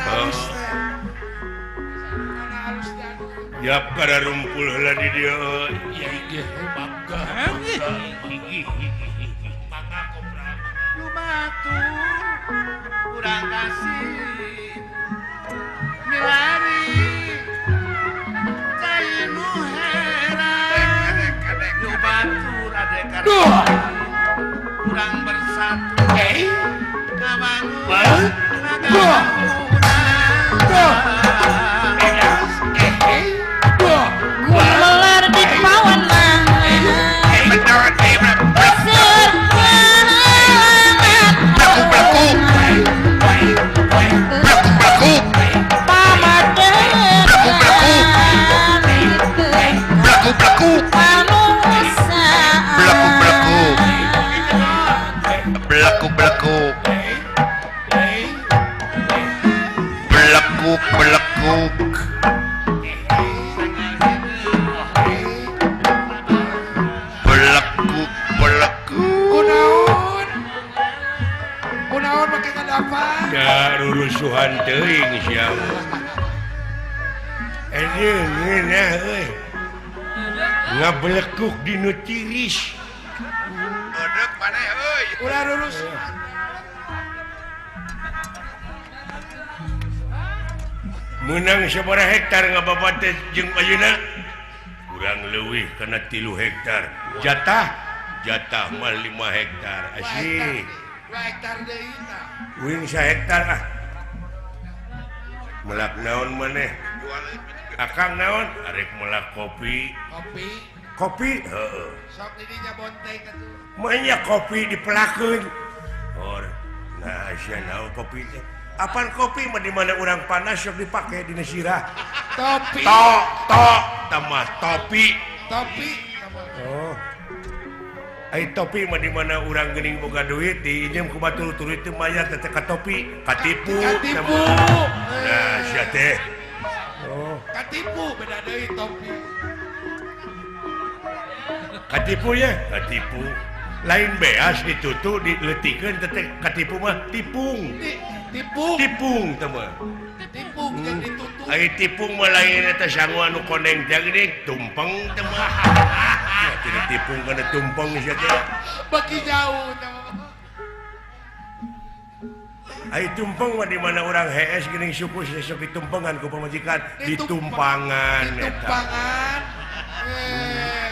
Alus teh. Mana alus teh aduh. Yap kada rumpul heula di dieu. Ya ieu bangga. Mangga kopra. Lumatur urang kasih milari cai nu heran nu batur adekar urang bersatu ngabangun nagara Melar di pawan Belekuk belekuk belekuk Kunaon? Kunaon make ngadapan? Da rurusuhan teuing sia. Ngeunah euy. Ngabelekuk dinu tiris. Bedek maneh euy. Ulah rurus. Menang sabaraha hektar ngababat teh jeung ayeuna? Kurang leuwih kana 3 hektar. Jatah jatah mah 5 hektar. Asih. 2 hektar deui tah. Uing sahektar ah. Melak naon maneh? Akang naon? Arek melak kopi. Kopi. Kopi? Heeh. Sok di dinya bonteng atuh. Mah kopi dipelakeun. Or, nah sia naon kopi teh? Apaan kopi mah di mana urang panas sok dipake dina sirah. Topi. To, to, tambah topi. Topi. Oh. Ai topi mah di mana urang geuning boga duit diinjem ku batur tuluy teu mayar teh ka topi, katipu. Katipu. Nah, sia teh. Oh, Katipu beda deui topi. Katipu ya, katipu. Lain beas ditutu dileutikeun teh katipu mah tipung. Tipung. Tipung teh mah. Tipung jeung ditutu. Ai tipung mah lain eta sangu anu koneng teh geuning tumpeng teh mah. Ya tidak tipung kana tumpeng sia teh. Beki jauh teh mah. Ai tumpeng mah di mana urang hees geuning suku sok ditumpengan ku pamajikan ditumpangan eta. Ditumpangan.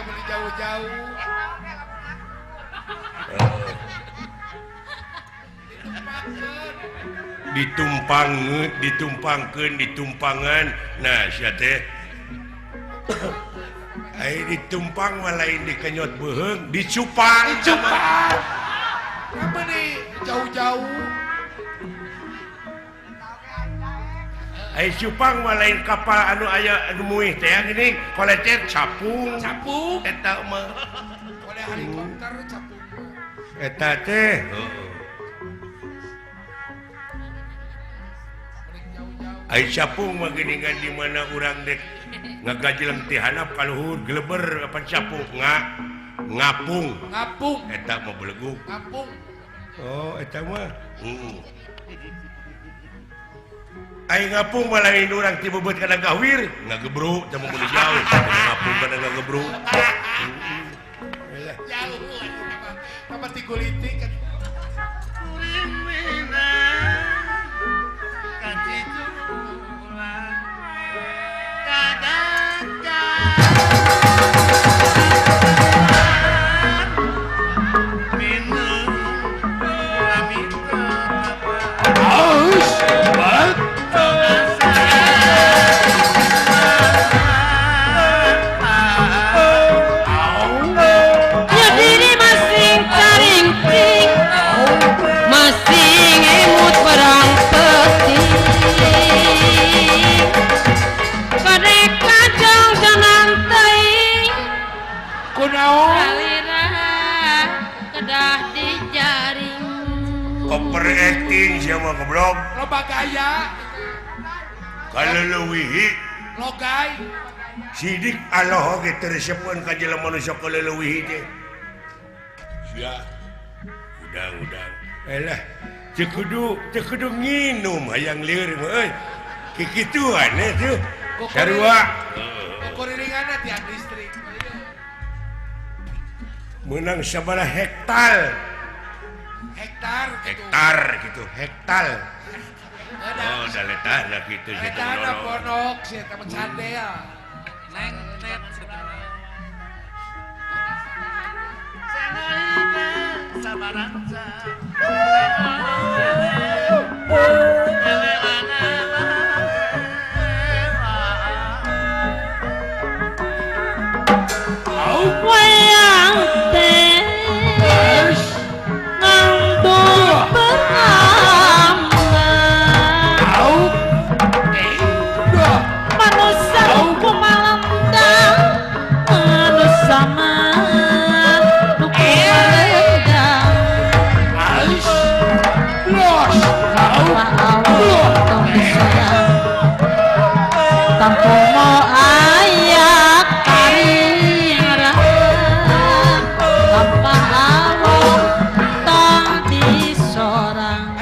Beli jauh-jauh. Ditumpang, ditumpangkeun, ditumpangan. Nah, sia teh. Ai ditumpang mah lain dikenyot beuheung, dicupang. Dicupang. Apa nih jauh-jauh? Ai cupang mah lain kapal anu aya anu muih teh geuning, kolecet capung. Capung. Eta mah. Oleh helikopter capung. Eta teh. Heeh. Ai capung mah geuningan di mana urang dek ngagajeleng ti handap ka luhur geleber apa capung ngapung. Ngapung. Eta mah belegug. Ngapung. Oh, eta mah. Heeh. Ai ngapung mah lain urang ti bebeut kana gawir, ngagebruk teh mun jauh. Ngapung kana ngagebruk. Jauh atuh mah. Ti gulitik atuh. Overacting siapa goblok. Loba gaya. Kalau leuwihi logai. Sidik Allah oge teu resepeun ka jelema nu sok leuwihi teh. Sia. Udang-udang. Elah, Teu kudu nginum hayang lieur mah euy. Kikituan tuh. Sarua. Kokoriringanna tiang listrik. Menang sabaraha hektar. Hektar gitu. Hektar gitu, hektar. Oh, da letahna kitu sih teh. Letahna pondok sih teh candea. Neng net wayang teh ngandung berama manusia kumalendang manusia mah nu kumalendang tanpa mau ayak karingrang tanpa awong tong disorang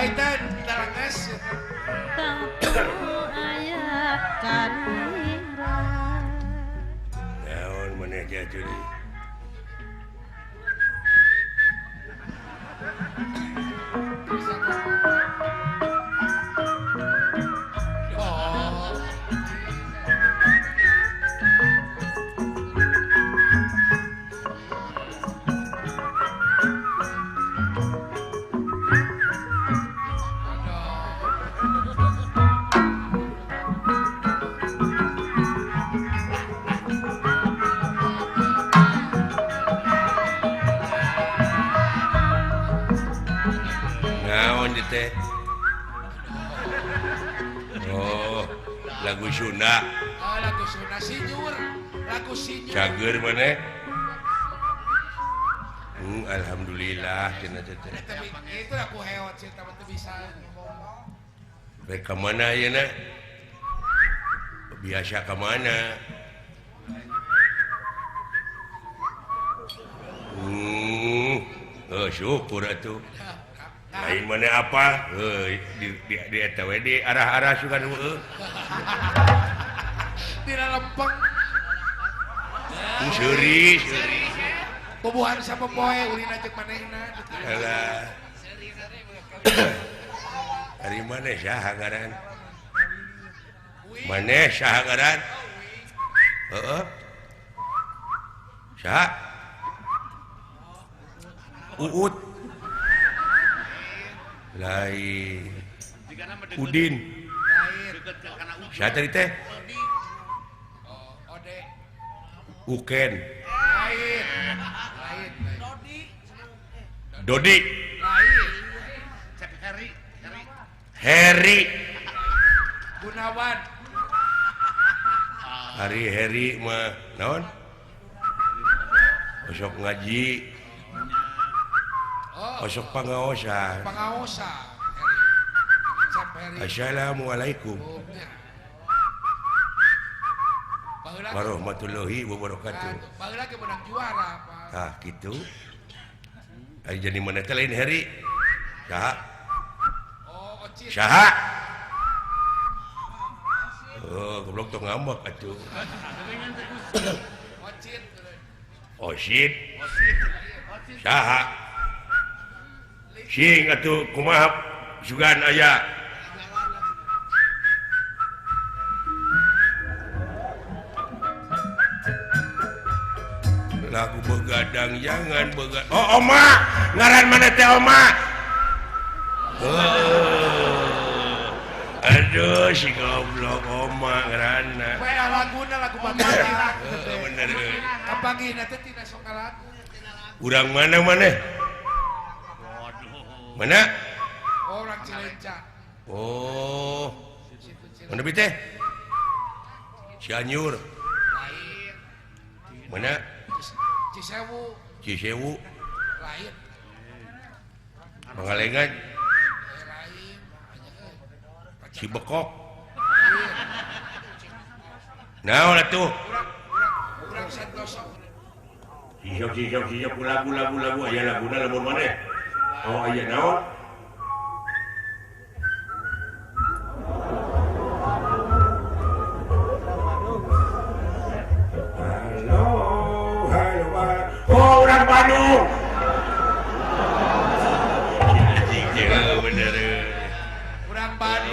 tanpa ayak karingrang. Naon maneh jajuri? Teh. Oh, lagu Sunda. Oh, lagu Sunda sinyur, lagu sinyur. Cager maneh? Alhamdulillah cenah teh. Itu lagu heot sih teh teu bisa ngomong. Rek ka mana ayeuna? Biasa ka mana? Oh, syukur atuh. Lain mana apa? Di eta we di arah-arah sugan heueuh. Dina lempeng. Seuri, seuri. Bubuhan sapopoe ulina jeung manehna. Alah. Ari maneh saha ngaran? Maneh saha ngaran? Heeh. Saha? Uut. Lain Udin. Siapa tadi teh? Uken. Dodi. Heri. Gunawan. Hari Heri mah naon? Osok ngaji. Osok pangaosan. Pangaosan. Assalamualaikum warahmatullahi wabarakatuh. Baheula ge menang juara, Pak. Tah kitu. Ari jadi mana teh lain Heri? Saha? Oh, Ocit. Saha? Oh, goblok tong ngambek atuh. Ocit. Ocit. Saha? Sing atuh kumaha sugan aya. Lagu begadang jangan begadang. Oh, Oma, ngaran mana teh Oma? Oh. Aduh, si goblok Oma ngaranna. We laguna lagu bagadang. Heeh, bener. Kapanggihna teh tina sok lagu. Urang mana maneh? Mana? Oh, orang Cilenca. Oh. Mana bi teh? Cianjur. Lain. Mana? Cisewu. Cisewu. Lain. Pangalengan. Lain. Cibekok. Naon atuh? Urang Santoso. Sisok sisok sisok lagu lagu lagu aya laguna lamun maneh. Oh aya naon?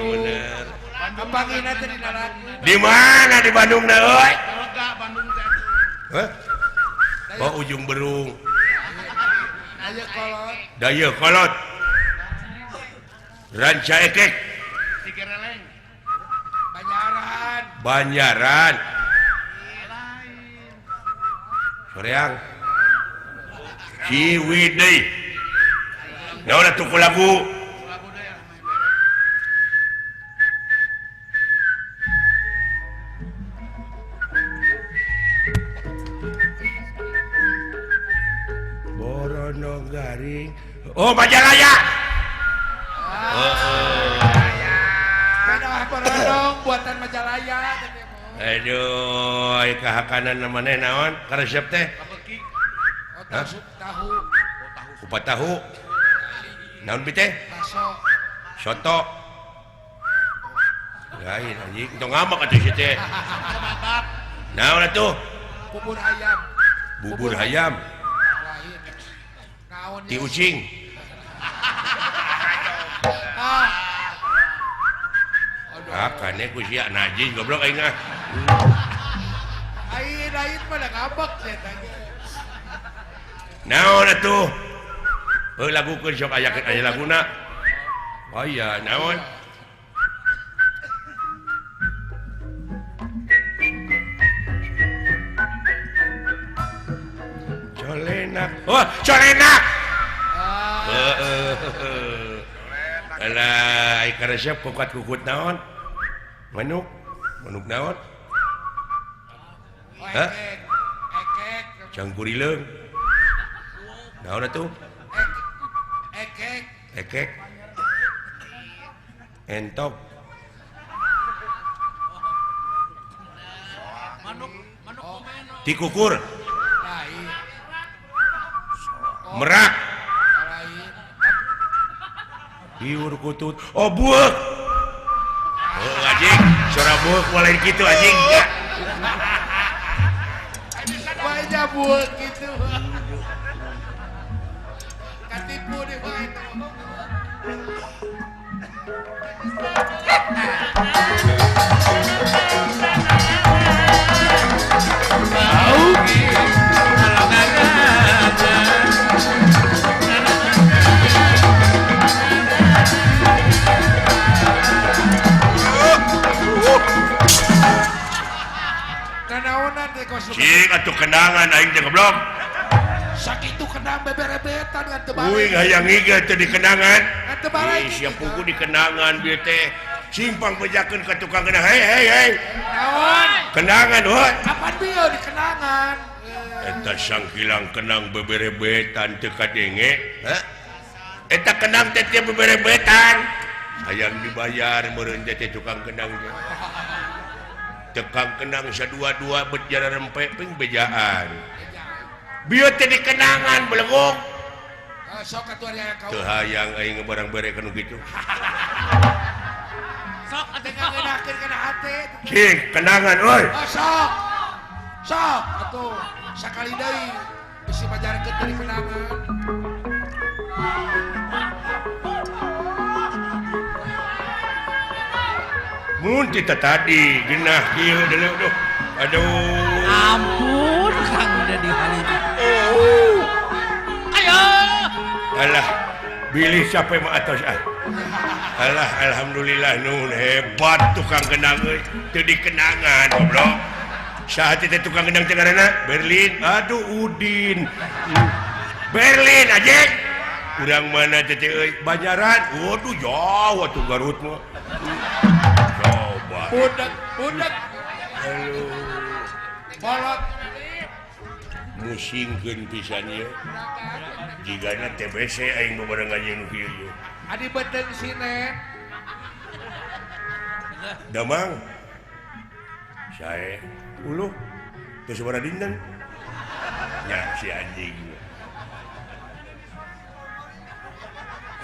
Bener. Di mana di Bandung na euy? Hah? Oh Ujung Berung. Dayeuh Kolot. Ranca Ekek. Banyaran. Banjaran. Soreang. Ciwidey. Naon atuh ku lagu? Borono garing. Oh Majalaya. Oh. Borono buatan Majalaya. Aduh, ai kahakanan maneh naon? Karesep teh? Oh, tahu. Kupat tahu. Naon bi teh? Soto. Lain anjing, tong ngambek atuh si teh. Naon atuh? Bubur ayam. Bubur ayam. Naon Ti ucing. Ah, kane ku sia najis goblok aing ah. Aing lain mah da ngambek sia teh. Naon atuh? Heuh lagukeun sok aya aya laguna. Oh iya, naon? Colenak. Oh, colenak. Heeh. Alah, ai karesep kukat kukut naon? Manuk. Manuk naon? Hah? Ekek. Cangkurileung. Naon atuh? Ekek. Ekek. Entok. Manuk, manuk komeno. Tikukur. Merak. Biur kutut. Oh buek. Oh anjing, suara buek mulai gitu anjing. Banyak buek gitu. Katipu deh Pak itu. Cing atuh kenangan aing teh goblok. Sakitu kenang beberebetan ngan teu balik. Uing hayang iga teh di kenangan. Ngan teu balik. Sia pugu di kenangan bieu teh. Simpang bejakeun ka tukang kenang. Hei hei hei. Naon? Kenangan heuh. Kapan bieu di kenangan? Eta sangkilang kenang beberebetan teu kadenge. Hah? Eta kenang teh teu beberebetan. Hayang dibayar meureun teh tukang kenang teh. Tekang kenang sadua-dua bet jara rempe ping bejaan. Bieu teh di kenangan beleguk. Sok atuh ari aya kau. Teu hayang aing barang bere kanu kitu. Sok atuh ngeunakeun kana hate. Cing, kenangan euy. Oh, sok. Sok atuh sakali deui bisi majarkeun dari kenangan. Mun tita tadi genah kieu deuleu duh. Aduh. Ampun Kang udah di Halim. Oh. Ayo. Alah, bilih sampai mah atos ah. Alah, alhamdulillah nuhun hebat tukang kenang euy. Teu dikenangan goblok. Saha teh tukang kenang teh ngaranna? Berlin. Aduh Udin. Berlin anjing. Urang mana teh euy? Banjaran. Waduh jauh atuh Garut mah. Coba. Budak, budak. Halo. Bolot. Musingkeun pisan ieu. Jigana TBC aing babarengan jeung nu kieu ieu. Adi beuteung sinen. Damang. Sae uluh teu sabaraha dinten. Nya si anjing.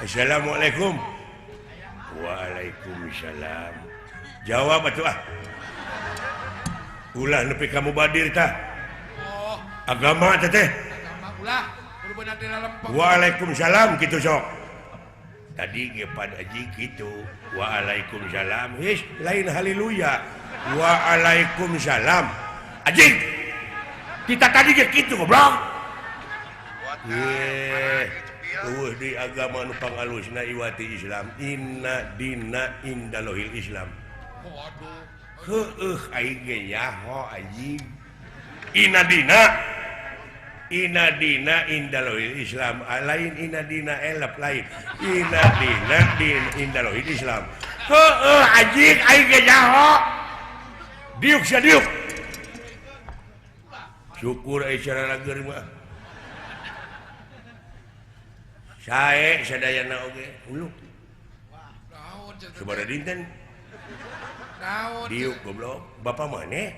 Assalamualaikum. Waalaikumsalam. Jawab atuh ah. Ulah nepi ka mubadir tah. Oh. Agama teh teh. Agama ulah kudu beunang di lelempeng. Waalaikumsalam kitu sok. Tadi ge pan aji kitu. Waalaikumsalam. His lain haleluya. Waalaikumsalam. Anjing. Kita tadi ge kitu goblok. Ye. Eueuh di agama nu pangalusna iwati Islam. Inna dina indalohil Islam. Waduh. Heueuh aing ge nyaho anjing. Inna dina Inna dina indalohil Islam. Lain inna dina elep lain. Inna dina din indalohil Islam. Heueuh anjing aing ge nyaho. Diuk sia diuk. Syukur euy saralageur mah. Sae sadayana oge uluh. Naon cenah? Sabaraha dinten? Naon? Diuk goblok. Bapak maneh?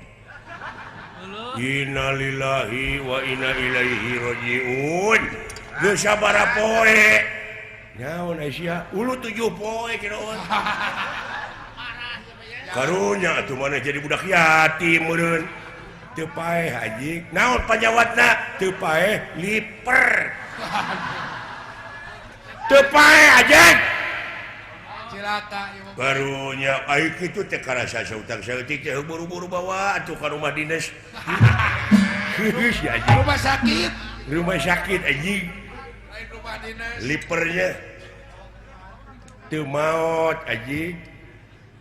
Innalillahi wa inna ilaihi rajiun. Geus sabaraha poe? Naon sia? Ulu 7 poe kiraon. Karunya atuh maneh jadi budak yatim meureun. Teu paeh anjing. Naon panyawatna? Teu paeh liper. Teu paeh anjing. Cilaka ieu mah. Karunya ai kitu teh karasa sautang saeutik teh buru-buru bawa atuh ka rumah dinas. Si anjing. Rumah sakit. Rumah sakit anjing. Lain rumah dinas. Lipernya teu maot anjing.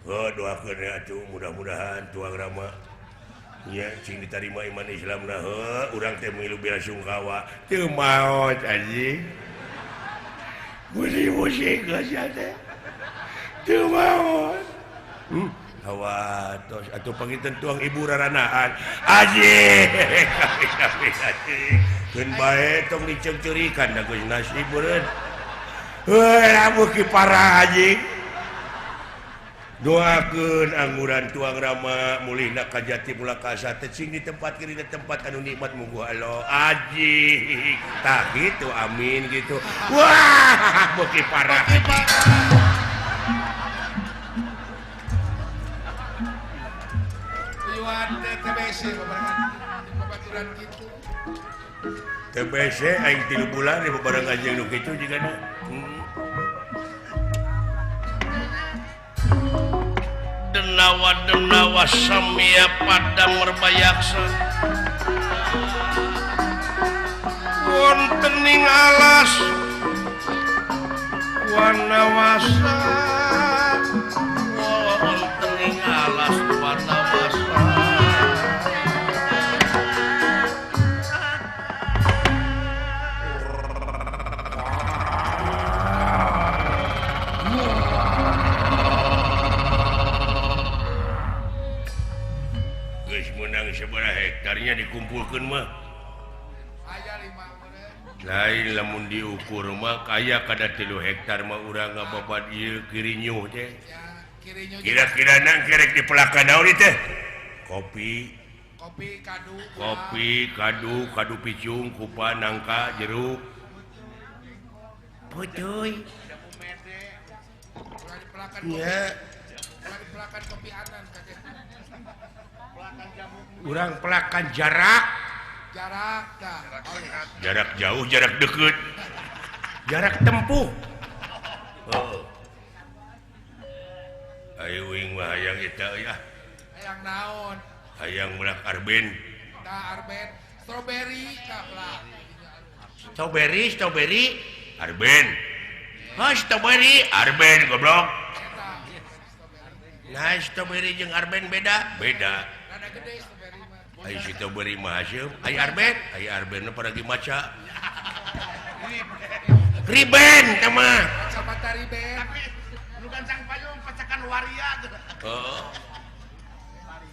Heuh doakeun we atuh mudah-mudahan tuang rama nya cing ditarima iman Islamna heuh urang teh milu bela sungkawa teu maot anjing. Musik-musik geus teh. Teu maot. Hawa tos atuh panginten tuang ibu raranaan. Anjing. Keun bae tong diceungceurikan da geus nasib meureun. Heuh lamun ki parah anjing. Doakeun angguran tuang rama mulihna ka jati mula ka asa teh cing ditempatkeun dina tempat anu nikmat mungguh Allah. Anjing. Tah kitu amin gitu. Wah, beuki parah. Tuyuan teh TBC babarengan babaturan kitu. TBC aing 3 bulan babarengan jeung nu kitu jigana. Denawa denawa samia padang merbayaksa wonten ing alas wanawasa wonten ing alas wanawasa Seberapa hektarnya dikumpulkan mah lain lamun diukur mah kaya kada 3 hektar mah urang ngababat ieu kirinyuh teh kira-kira nang kerek dipelakan naon ieu teh kopi kopi kadu kopi kadu kadu picung kupa nangka jeruk putuy nya pelakan kopi anan kakek. Urang pelakan jarak jarak jarak jauh jarak deket jarak tempuh. Oh. Ayo wing mah hayang eta euy ah. Hayang naon? Hayang melak arben. Tah arben, strawberry tah pelak. Strawberry, strawberry, arben. Hah strawberry, arben goblok. Nah strawberry jeung arben beda? Beda. Rada gede strawberry mah. Ai strawberry mah haseum, ai arben, ai arben mah paragi maca. Riben teh mah. Kacamata riben. Tapi nu gancang payung pacakan waria. Heeh.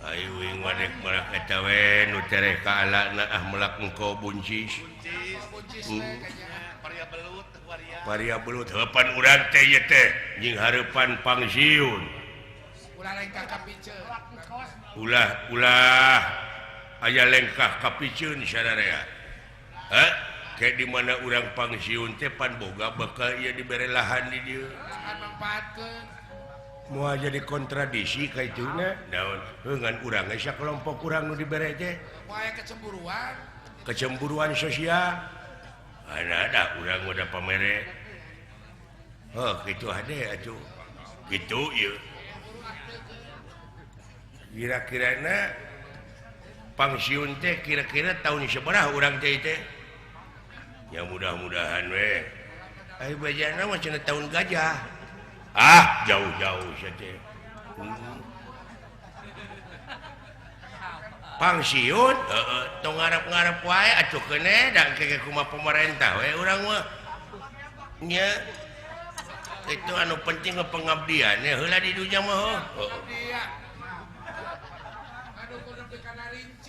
Ai wing mah dek melak eta we nu tereh ka alana ah melak engko buncis. Buncis we kayaknya. Paria belut waria. Paria belut heupan urang teh ieu teh jeung hareupan pangsiun. Ulah lengkah kapiceun. Ulah ulah aya lengkah kapiceun sararea. Hah? Kayak di mana urang pangsiun teh pan boga bakal ieu dibere lahan di dieu. Lahan mangpaatkeun. Moal jadi kontradisi ka ituna. Naon? Heuh ngan urang ge sakelompok urang nu dibere teh. Moal aya kecemburuan. Kecemburuan sosial. Ada ada urang udah pamere. Heuh kitu hade atuh. Kitu ieu. Kira-kirana pangsiun teh kira-kira tahun sabaraha urang teh teh? Ya mudah-mudahan we. Ai bejana mah cenah tahun gajah. Ah, jauh-jauh sia teh. Pangsiun heeh tong ngarep-ngarep wae atuh keuneh da engke kumaha pemerintah we urang mah. Nya itu anu penting mah pengabdian heula di dunya mah heuh. Aduh kudu teu kana ringkih.